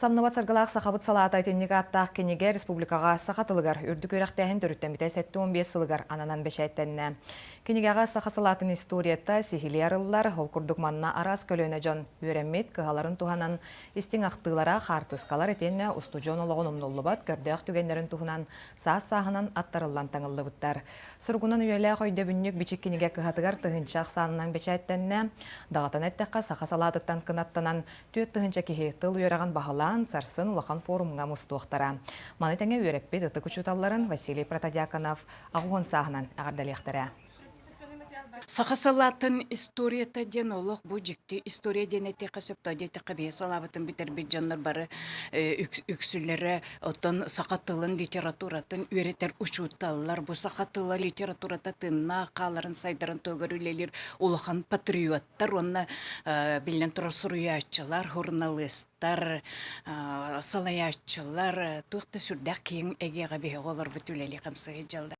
Самныбат саргылаах сахабыт салаата итинник ааттаах кинигэ республикаҕа саха тылыгар үрдүк үөрэхтээһин төрүттэммитэ 75 сылыгар ананан бэчээттэннэ. Кинигэҕэ саха салаатын историята сиһилии арыллар, ол курдук манна араас көлүөнэ дьон үөрэммит кыһаларын туһанан истиҥ ахтыылара, хаартыскалар итиэннэ устудьуон олоҕун умнуллубат көрдөөх түгэннэрин туһунан саас-сааһынан аттарыллан таҥыллыбыттар. Суругунан үйэлээх өйдөбүнньүк бичик кинигэ кыһатыгар тыһыынча ахсаанынан бэчээттэннэ. Даҕатан эттэххэ, саха салаатыттан кынаттанан 4000 киһи тыл үөрэҕин баһылаан, сарсын улахан форумҥа мустуохтара. Маны тэҥэ үөрэппит ытык учууталларын Василий Протодьяконов 80 сааһынан эҕэрдэлиэхтэрэ. Саха салаатын историята диэн олох бу дьикти история диэн этиэххэ сөп тоҕо диэтэххэ биһи салаабытын бүтэрбит дьоннор бары үксүлэрэ оттон саха тылын литературатын үөрэтэр учууталлар бу саха тыла литературата тыыннаах хааларын сайдарын туһугар үлэлиир улахан патриоттар уонна биллэн турар суруйааччылар, суруналыыстар, салайааччылар туох да сүрдээх киэҥ эйгэҕэ биһиги олорбут үлэлии-хамсыы сылдьаллар.